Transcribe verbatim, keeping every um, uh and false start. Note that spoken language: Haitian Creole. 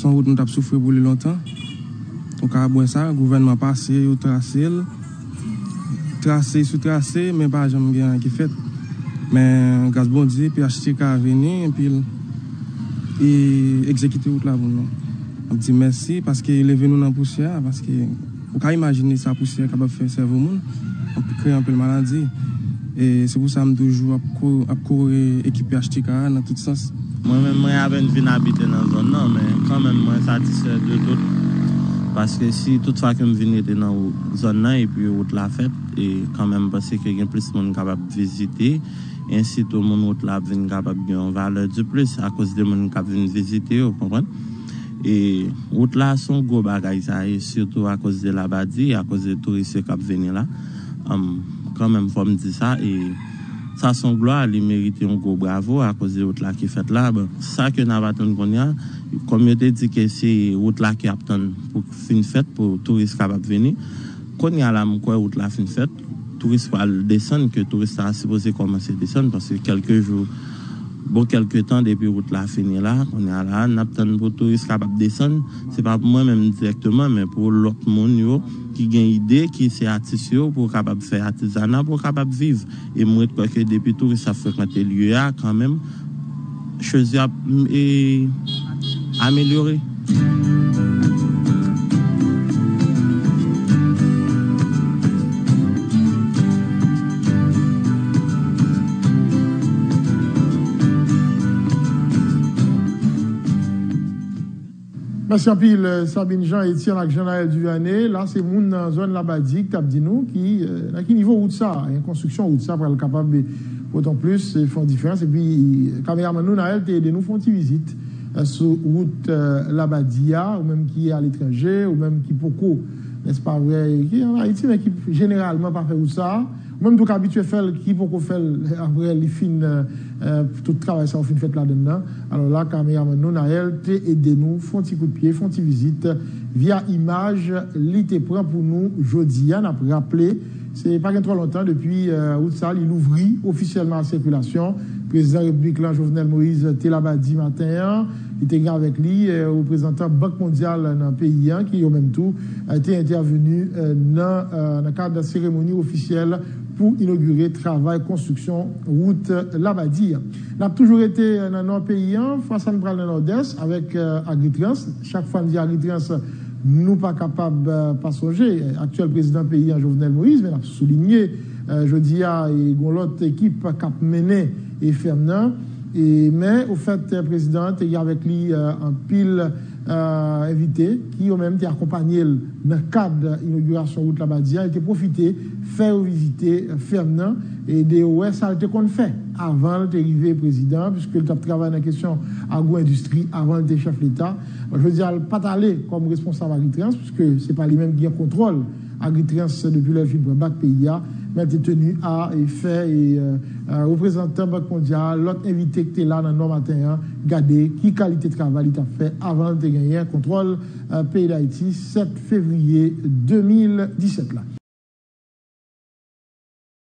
Se yon wout nou t ap soufri pou li lontan. Ou ka ap wè sa, gouvènman pase, yo trase l. Trase sou trase, men pa janm gen anyen ki fèt. Men, gras Bondye, P H T K vini, epi l, e, egzekite wout la pou nou. N ap di mèsi, paske leve nou nan pousyè a, paske ou ka imajine sa pousyè kapab fè sèvo moun, ap kreye anpil maladi. E se pou sa m toujou ap ko-, ap kore ekip P H T K a nan tout sans. Mwen menm, mwen apèn vin abite nan zòn nan, men kanmenm mwen satisfè de tout. Paske si tout fwa ke m vin rete nan wo-, zòn nan epi wout la fèt, e kanmenm m panse ke gen plis moun kapab vizite, ensitou moun wout la ap vin kapab gen yon valè de plis akoz de moun k ap vin vizite yo, konprann? E wout la se yon gwo bagay sa ye, sitou akoz de Labadi, akoz de touris yo k ap vini la. Am, kanmenm, fò m di sa, e sa se yon glwa, li merite yon gwo bravo akoz de wout la ki fèt la. Bon, sa ke n ap atann kounye a, kòm yo te di ke se wout la ki ap tann pou fin fèt, pou touris kapab vini. Kounye a la, m kwè wout la fin fèt. Touris pral desann, ke touris sa sipoze kòmanse desann, paske kèlke jou, bon, kèlke tan depi wout la fini la, kounye a la, n ap tann pou touris kapab desann. Se pa pou mwen menm dirèkteman, men pou lòt moun yo ki gen ide, ki se atis yo, pou kapab fè atizana, pou kapab viv. E mwen kwè ke depi touris ap frekante lye a, kanmenm, choz yo ap, e, amelyore. Mèsi anpil, Sabine Jean, Etienne ak Jean Naël Duvernay. La, se moun nan zòn Labadi k t ap di nou ki, eh, nan ki nivo wout sa, eh, konstriksyon wout sa pral kapab, eh, pote yon plis, eh, fè yon diferans. Epi, kameramann nou, Naël, te ede nou fè yon ti vizit, eh, sou wout, eh, Labadi a, ou menm ki aletranje, ou menm ki poko, nèspa vre, ki ann Ayiti, men ki jeneralman pa fè wout sa. Ou menm tou k abitye fè l, ki poko fè l, apre li fin, eh, tout travay sa yo fin fèt ladan l nan. Alò la, kameramann nou, Naël, te ede nou fè yon ti kout pye, fè yon ti vizit via imaj li te pran pou nou jodi a. N ap raple, se pa gen twò lontan depi, eh, wout sa li louvri ofisyèlman a sikilasyon. Prezidan Repiblik lan, Jovenel Moïse, te Labadi maten an. Li te gen avèk li, eh, reprezantan Bank Mondyal nan peyi an, ki yo menm tou, eh, te entèveni, eh, nan, eh, nan kad seremoni ofisyèl pou inogire travay konstriksyon wout Labadi a. N ap toujou rete nan nò peyi an, fwa sa n pral nan Nòdès avèk, eh, Agritrans. Chak fwa n di Agritrans, nou pa kapab, eh, pa sonje, eh, aktyèl prezidan peyi an, Jovenel Moïse, men n ap soulinye, eh, jodi a, e gon lòt ekip k ap mennen e fèm nan. E, men, ofèt, prezidan an te gen avèk li, eh, anpil, eh, envite ki yo menm te akonpanye l nan kad inogirasyon wout Labadi a. Li te pwofite fè yo vizite fèm nan, ede yo wè sa l te konn fè avan l te rive prezidan, piske l t ap travay nan kesyon agwo-endistri avan l te chèf Leta. Bon, jodi a, l pa t ale kòm responsab Agritrans, piske se pa li menm ki gen kontwòl Agritrans depi lè l fin pran bak peyi a, men l te teni a, e, fè, e, eh, eh, reprezantan Bank Mondyal, lòt envite ki te la nan nò maten an, gade ki kalite travay li t ap fè avan l te genyen kontwòl, eh, peyi Dayiti sèt fevriye de mil disèt la.